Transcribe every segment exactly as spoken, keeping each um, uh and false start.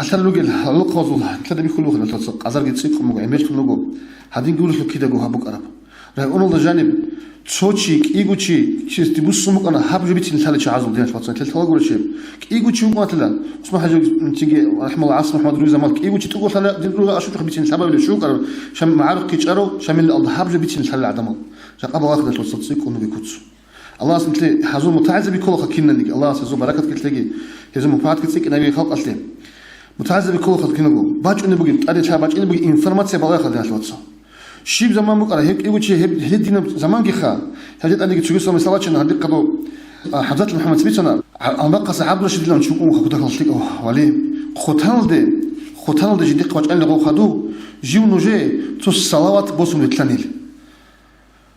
Алъал ругел гӀолохъабазул нилъеда бихьулеб буго, нилъеца къазарги цӀикӀкӀун буго, гӀемерлъун руго, гьадинги гурелъул кидаго гьаб букӀараб. Районалда жаниб цо чи, кӀиго чи, чиясде буссун букӀана гьаб жо бицине лъалел чагӀазул, диналъул вацал, нилъеда лъала гуреб щиб. КӀиго чи вукӀана лъала, ГӀусман ХӀажи, цинги, рахӀимагьуллагь, ГӀасим МухӀаммад Руги заман, кӀиго чи тӀугу лъала, дин ругел ашукьа бицине лъабабилеб щиб букӀараб, Шам-, магӀарухъ ккечӀаро, Шамилалда гьаб жо бицине лъалел гӀадамал. Жакъа балагье, диналъул вацал, цӀикӀкӀун ругел куц. Аллагьас нилъее гьазул мутагӀилзаби кколаха киналниги, Аллагьас гьазул баракат кьеги, гьезул мунпагӀатги цӀикӀкӀинаби халкъалъе. МутагӀилзаби кколаха киналго. БачӀунеб бугеб, тӀаде лъа бачӀунеб бугеб информация балагье, диналъул вацал. Щиб заман букӀара, гьеб кӀиго чи, гьеб, гьединаб замангиха, гьединаб цоги сордони мисал бачана, гьадин хъадо, а, ХӀамзат МухӀаммад бицана, а, Албакъаса ГӀабдурашидилан чи вукӀун вуха кутакалъ лъикӀав вали. Хутаналде, хутаналде жиндихъ вачӀанила гъов хадув, жив нужее цо салават босун вилълъанил.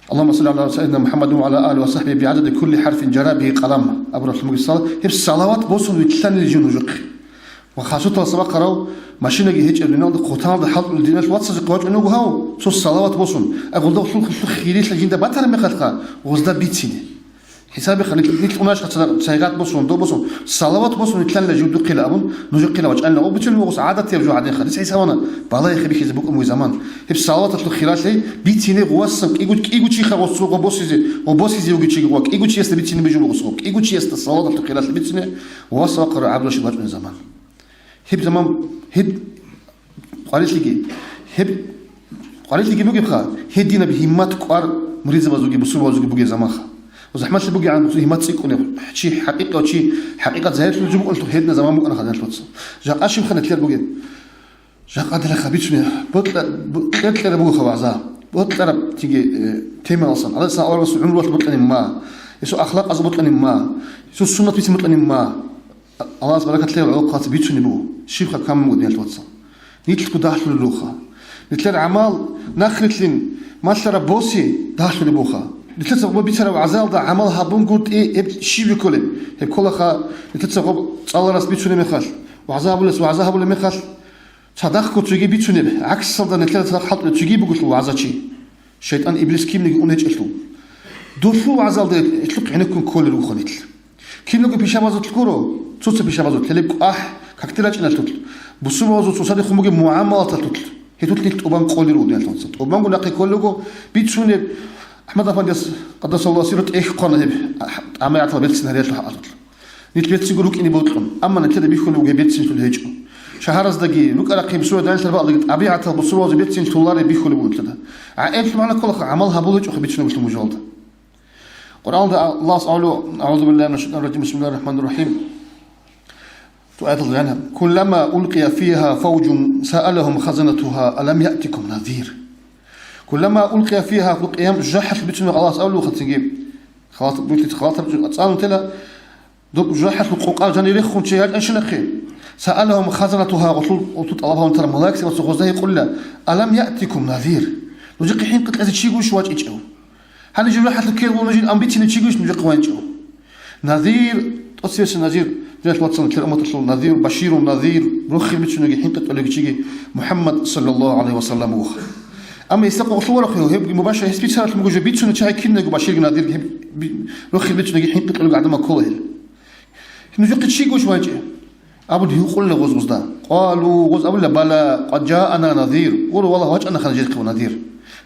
Аллагьумма салли гӀала сайидина МухӀаммадин ва гӀала алихи ва сахбихи бигӀадади кулли хӀарфин жара бигьи къалам абураб лъимуги сал-, гьеб салават босун вилълъанил жив нужехъе. Ва хасутал сабахъарав машинаги гьечӀеб дуниялда хъутаналда хӀалтӀулел диналъ вацазухъе вачӀун вуго гьав, цо салават босун, ай гъолда хулхулъу хирилъа жинда батараб мехалъха, гъозда бицине. ХӀисабиха, нилъ, нилъ унашха цадахъ сайгъат босун, доб босун, салават босун вилълъанила жив духъила абун, нужехъила вачӀанила. О, бицун вугъус гӀадатияб жо гьадинха. Дицайсавана, балагье хибихьизе букӀун бугеб заман. Гьеб салаваталъул хиралъи бицине гъувасан кӀиго, кӀиго чиха гъосго босизе, ва босизе вугев чиги гъува, кӀиго чиясда бицине бижун бугъусго, кӀиго чиясда салаваталъул хиралъи бицине гъуваса вахъарав ГӀабдурашид вачӀунеб заман. Гьеб заман, гьеб къварилъиги, гьеб къварилъиги бугебха, гьединаб гьиммат кӀвар муридзабазулги бусурбабазулги бугеб заманха. Ва захӀмалъи бугегӀан гьиммат цӀикӀкӀунеб чи, хӀакъикъав чи, хӀакъикъат загьирлъулеб жо букӀунелъул гьедина заман букӀана хадиналъ вацал. Жакъа щибха нилъер бугеб? Жакъа дилаха бицунеб, бокьа-, бу-, кьер-кьера бугоха вагӀза. Бокьараб тиги, э, темаласан. Аллагьас аварагасул гӀумруялъ бокьанин ма. Гьесул ахлакъазул бокьанин ма. Гьесул суннат бицин бокьанин ма. Аллагьас баракат лъеял гӀолохъабаца бицунеб буго, щибха камун буго, диналъул вацал. Нилъго дагьлъулел руха. Нилъер гӀамал, нахърилълъин малъараб боси дагьлъулеб буха. Нилъеца гъоб бицараб вагӀзаялда гӀамал гьабунгутӀи гьеб щиб кколеб? Гьеб кколаха, нилъеца гъоб цӀаларас бицунеб мехалъ, вагӀза гьабулес вагӀза гьабулеб мехалъ, цадахъго цоги бицунеб, гӀаксалда нилъеда цадахъ хӀалтӀулеб цоги бугелъул вагӀзачи. ШайтӀан, иблис кинниги ун гьечӀелъул. Долъул вагӀзалда гьелъухъ гӀенеккун кколел руго нилъ. Киналго пишабазулъ гуро, цо-цо пишабазулъ, гьелеб кӀвахӀ, какде рачӀиналъулъ, бусурбабазул цоцадехун бугеб мугӀамалаталъулъ, гьелъулъ нилъ тӀубан кколел руго, диналъул вацал. ТӀубанго нахъе кколего, бицунеб, АхӀмад афандияс, къаддасаллагьу сиррагьу, тӀехь хъвана гьеб, а, тӀамигӀатал берцин гьариялъул хӀакъалъулъ. Нилъ берцинго рукӀине бокьун, амма нилъеда бихьулеб бугеб берцин лъул гьечӀо. Шагьараздаги, рукӀарахъе бусурбабазул данилъараб бакӀалдаги тӀабигӀатал бусурбабазе берцин лъолареб бихьулеб буго нилъеда. ГӀаэблъи магӀна кколаха, гӀамал гьабул гьечӀоха бицунеб лъун мужалда. Къуръаналда Аллагьас абулеб, أعوذ بالله من الشيطان الرجيم، بسم الله الرحمن الرحيم. Цо аяталда жаниб. كلما ألقي فيها فوج سألهم خزنتها ألم يأتكم نذير. كلما ألقي فيها, гьаб къиямат жужахӀалъ бицунеб Аллагьас абулеб буго цинги. Халат-, бутӀица халатаб жо-, цӀалун тела, доб жужахӀалъул къокъа жанир рехун чи ячӀанщинахъе. سألهم خزنتها, гъолъул, гъолъул тӀалаб гьабун тарал малаикзабаца гъозда гьикъула: ألم يأتكم نذير. Нужехъе хӀинкъи кьезе чи гуш вачӀичӀев? Гьаниб жужахӀалъул ккел гъуна жин амбицина чи гуш нужехъе ванчӀев? Назир, тӀоцебесеб назир, диналъул вацал, нилъер умматалъул назир, баширун назир, рохел бицунеги хӀинкъи кьолеги чиги МухӀаммад саллаллагьу гӀалайгьи ва саллам вуха. Амма гьесда къокълъун варахъе, гьебги мубашир гьес бицаралъ буго жо бицуна чагӀи киналго баширги назирги гьеб би-, рохел бицунеги хӀинкъи кьолеги гӀадамал ккола гьел. Нужехъе чи гуш ванчӀе? Абун гьикъула гъоз гъозда. قالوا, гъоз абула: بلى قد جاءنا نذير. Гъуро, валлагь, вачӀана хана нижехъе надир.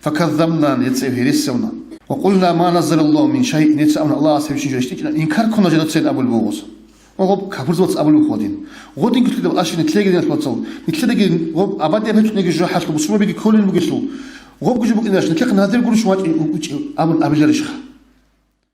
فكذبنا, нижеца гьересиявна. وقلنا ما نزل الله من شيء, нижеца абуна Аллагьас гьеб щинаб жо рещтӀинчӀила, инкар ккуна жидецин абулеб буго гъоз. Гъоб капурзабац абулеб буго гъодин. Гъодин кутӀидаб ашир нилъеги, диналъул вацал. Нилъедаги гъоб абадияб гьечӀониги жужахӀалъул бусурбабиги кколин бугелъул. Гъобги жо букӀинарищ, нилъехъе надир гурищ вачӀи-, учӀи абун абиларищха?